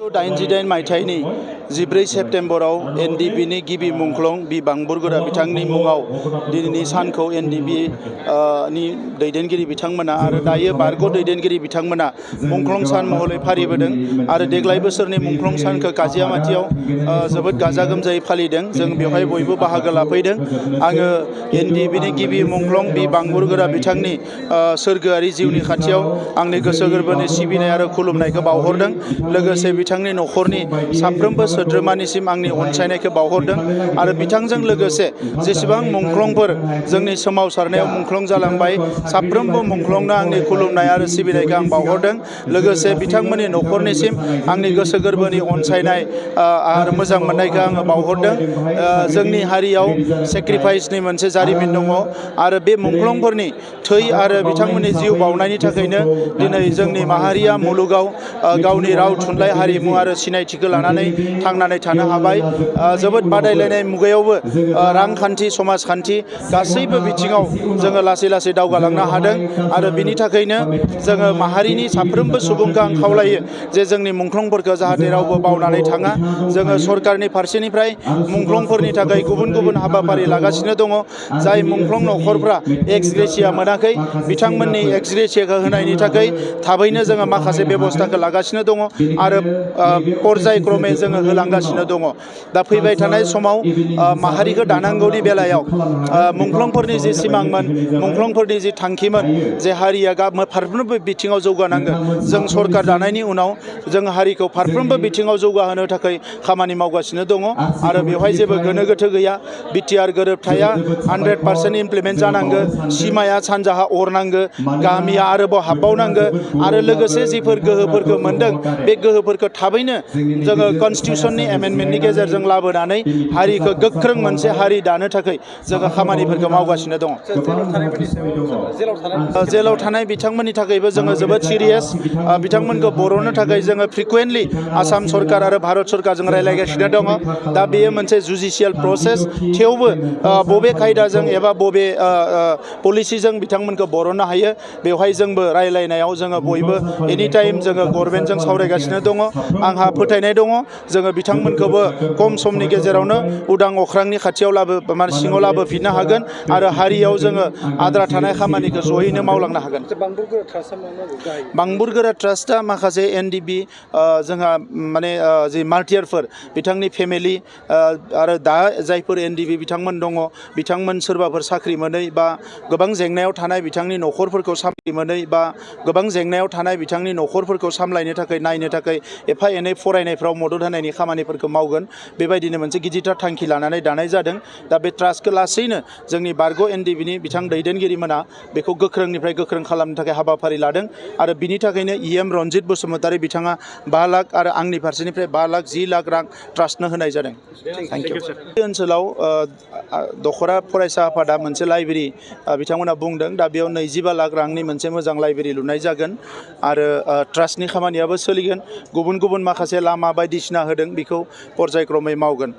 88 मायथाइनि 14 सेप्तेम्बराव एनडिबिनि गिबि मुंख्लं बि बांबुरगोरा बिथांनि मुङाव दिनैनि सानखौ एनडिबि नि दैदेनगिरि बिथांमोना आरो दायो बारग' दैदेनगिरि बिथांमोना मुंख्लं सान महरै फालिबोदों आरो देग्लाय बोसोरनि मुंख्लं सानखौ काजियामाटियाव जोबोद गाजा गोमजायै फालिदों। जों बेवहाय बयबो बाहागो लाफैदों। आङो एनडिबिनि गिबि मुंख्लं बि बांबुरगोरा बिथांनि सोरगोआरि जिउनि खाथियाव आंनि गोसो गोरबोनि सिबिनाय आरो खुलुमनायखौ बावहरदों। लोगोसे बिथांनि न'खरनि साफ्रोमबो सोद्रोमानिसिम आंनि अनसायनायखौ बावहरदों आरो बिथांजों लोगोसे जेसेबां मुंख्लंफोर जोंनि सोमावसारनायाव मुंख्लं जालांबाय साफ्रोमबो मुंख्लंनो आंनि खुलुमनाय आरो सिबिनायखौ आं बावहरदों। लोगोसे बिथांमोननि न'खरनिसिम आंनि गोसो गोरबोनि अनसायनाय आरो मोजां मोननायखौ आङो बावहरदों। जोंनि हारियाव सेक्रिफाइसनि मोनसे जारिमिन दङ आरो बे मुंख्लंफोरनि थै आरो बिथांमोननि जिउ बावनायनि थाखायनो दिनै जोंनि माहारिया मुलुगाव गावनि राव थुनलाइ हारिमु आरो सिनायथिखौ लानानै थांनानै थानो हाबाय। जोबोद बादायलायनाय मुगायावबो रांखान्थि समाजखान्थि गासैबो बिथिङाव जोङो लासै लासै दावगालांनो हादों आरो बिनि थाखायनो जोङो माहारिनि साफ्रोमबो सुबुंखौ आं खावलायो जे जोंनि मुंख्लंफोरखौ जाहाथे रावबो बावनानै थाङा। जोङो सरकारनि फारसेनिफ्राय मुंख्लंफोरनि थाखाय गुबुन गुबुन हाबाफारि लागासिनो दङ। जाय मुंख्लं न'खरफ्रा एक्स ग्रेसिया मोनाखै बिथांमोननि एक्स ग्रेसियाखौ होनायनि थाखाय थाबैनो जोङो माखासे बेब'स्थाखौ लागासिनो दङ आरो पर्यायक्रमे जोङो होलांगासिनो दङ। दा फैबाय थानाय समाव माहारिखौ दानांगौनि बेलायाव मुंख्लंफोरनि जि सिमांमोन मुंख्लंफोरनि जि थांखिमोन जे हारिया फारफ्रोमबो बिथिङाव जौगानांगोन। जों सरकार दानायनि उनाव जों हारिखौ फारफ्रोमबो बिथिङाव जौगाहोनो थाखाय खामानि मावगासिनो दङ आरो बेवहाय जेबो गोनो गोथो गैया। बिटिआर गोरोबथाया 100% इमप्लिमेन्ट जानांगो। सिमाया सानजाहा अरनांगो। गामिया आरोबाव हाबबावनांगो आरो लोगोसे जिफोर गोहोफोरखौ मोनदों बे गोहोफोरखौ थाबैनो जोङो कनस्टिटिउसननि एमेन्डमेन्टनि गेजेरजों लाबोनानै हारिखौ गोख्रों मोनसे हारि दानो थाखाय जोङो खामानिफोरखौ मावगासिनो दङ। जेलाव थानाय बिथांमोननि थाखायबो जोङो जोबोद सिरियास। बिथांमोनखौ बर'नो थाखाय जोङो फ्रिकुवेन्टलि आसाम सरकार आरो भारत सरकारजों रायज्लायगासिनो दङ। दा बेयो मोनसे जुडिसियेल प्रसेस। थेवबो बबे खायदाजों एबा बबे पलिसिजों बिथांमोनखौ बर'नो हायो बेवहाय जोंबो रायज्लायनायाव जोङो बयबो एनिटाइम जोङो गभर्नमेन्टजों सावरायगासिनो दङ। आंहा फोथायनाय दङ जोङो बिथांमोनखौबो खम समनि गेजेरावनो उदां अख्रांनि खाथियाव सिङाव लाबोफिननो हागोन आरो हारियाव जोङो आद्रा थानाय खामानिखौ जयैनो मावलांनो हागोन। बांबुरगोरा ट्रास्टआ माखासे एनडिबि जोंहा माने जि मार्टियारफोर बिथांनि फेमिलि आरो दा जायफोर एनडिबि बिथांमोन दङ बिथांमोन सोरबाफोर साख्रि मोनै बा गोबां जेंनायाव थानाय बिथांनि न'खरफोरखौ साख्रि मोनै बा गोबां जेंनायाव थानाय बिथांनि न'खरफोरखौ सामलायनो थाखाय नायनो थाखाय एफा एनै फरायनायफ्राव मदद होनायनि खामानिफोरखौ मावगोन। बेबायदिनो मोनसे गिदिरथार थांखि लानानै दानाय जादों। दा बे ट्रास्टखौ लासैनो जोंनि बारग' एनडिबिनि बिथां दैदेनगिरिमोना बेखौ गोख्रोंनिफ्राय गोख्रों खालामनो थाखाय हाबाफारि लादों आरो बिनि थाखायनो EM रनजित बसुमतारी बिथाङा 5 लाख आरो आंनि फारसेनिफ्राय 5 लाख 10 लाख रां ट्रास्टनो होनाय जादों। Thank you. बे ओनसोलाव दखरा फरायसा आफादा मोनसे लाइब्रेरि बिथांमोना बुंदों। दा बेयाव 25 लाख रांनि मोनसे मोजां लाइब्रेरि लुनाय जागोन आरो ट्रास्टनि खामानियाबो सोलिगोन। गुबुन गुबुन माखासे लामा बायदिसिना होदों बेखौ पर्यायक्रमै मावगोन।